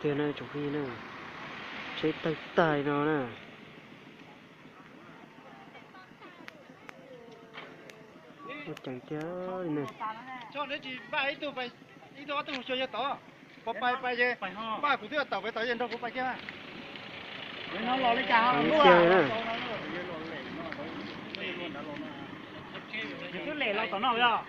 Tiag na tsoom phooj ywg na, tsheb tawg tag li no na. Ua ceev tiag li na. Ib tug ob tug xyov yog tod, puas pais pais ces npaj kuv twb tawm pem tod ces nrog kuv pais kiag. Tiag na. Twb lem los tom no yog.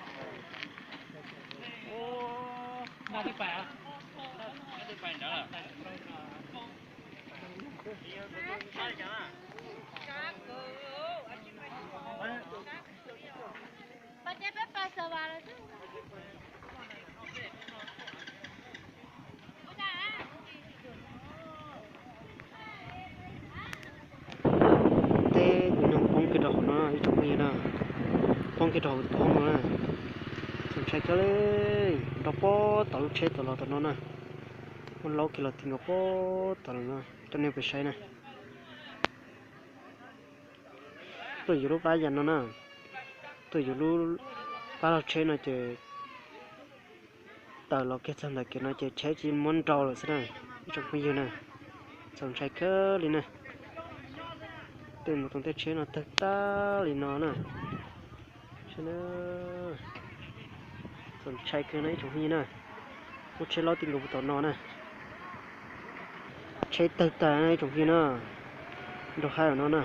Teb tus neeg poob kiag rau hauv no ib tsoom phooj ywg na, poob kiag rau hauv tus hoob no na. Txaus ntshai kawg li, nrov pob tom lub tsheb tom los tom no na. Muaj laub kiag los ti nkaus pob tom los no, coj nej pais saib na. Tuaj yuav lub plab yas no na, tuaj yuav lub plab log tsheb no ces tawm los kiag txog ntawm kev no ces tsheb tsis muab nrau lawm xwb na, ib tsoom phooj ywg na. Txaus ntshai kawg li na. Tej mus tau tej tsheb no tawg tag li no na. Txaus ntshai kawg no ib tsoom phooj ywg na. Muaj tsheb laub ti nkaus puag tom no na. Tsheb tawg tag ib tsoom phooj ywg na. Nrog haib no na.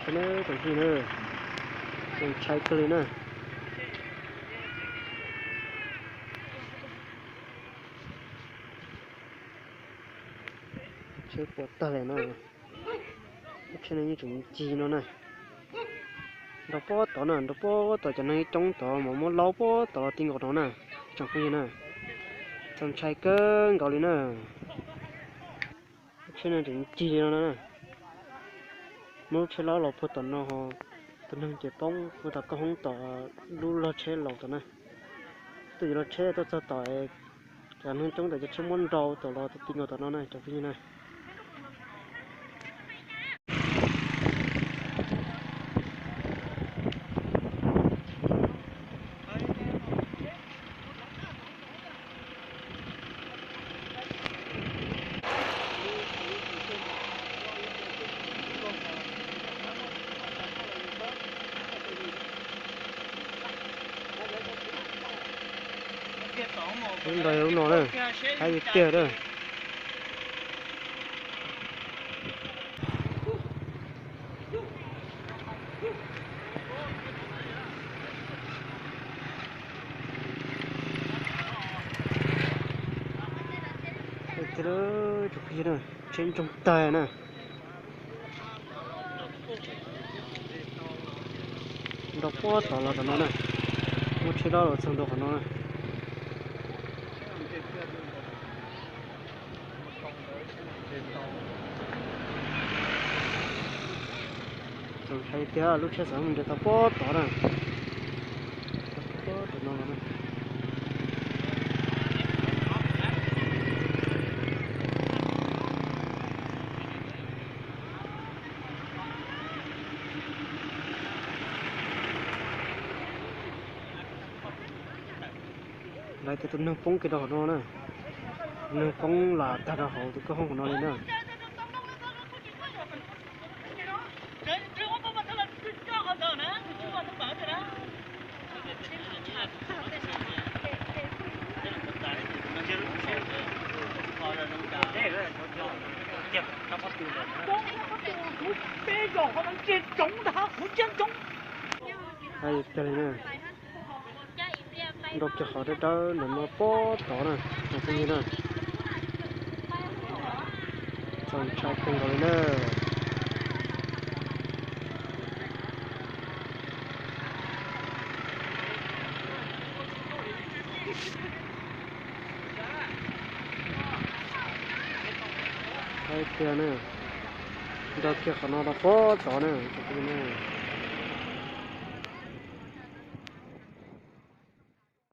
Tsoom phooj ywg na, txaus ntshai kawg li na. Tsheb puas tag li no. Lub tsheb no yeej tseem cig no na. Nrov pob tod na, nrov pob tod cov neeg coob tod mas muab laub pob tod los ti nkaus no na, tsoom phooj ywg na. Txaus ntshai kawg nkaus li na. Lub tsheb no tseem cig li no na. Muab lub tsheb laub los puag tom no, tus neeg ces poob puag tom koj hoob tom lub log tsheb laus tom na. Tuaj yuav log tsheb tuaj txog tom, cov neeg coob tom cov tsheb muab nrau tom los ti nkaus tom no na tsoom phooj ywg na. Lub nrog lub no na, haib tiag tiag na. Tsheb ntsoog tag na. Nrov pob tod los tom no na. Muaj tsheb laub los txog ntua qhov no na. Txaus ntshai tiag, lub tsheb xav mus nres tau pob tod na. Pob tod no los na. Lawv tias tus neeg poob kiag rau hauv no na. Tus neeg poob lam tag rau hauv tus koj hoob hauv no li na. Nrau kiag qhov dawb dawb ntawm no pob tod na, tsoom phooj ywg na. Txaus ntshai kawg nkaus li na. Haib tiag na. Nrau kiag qhov no rau pob tod na, tsoom phooj ywg na.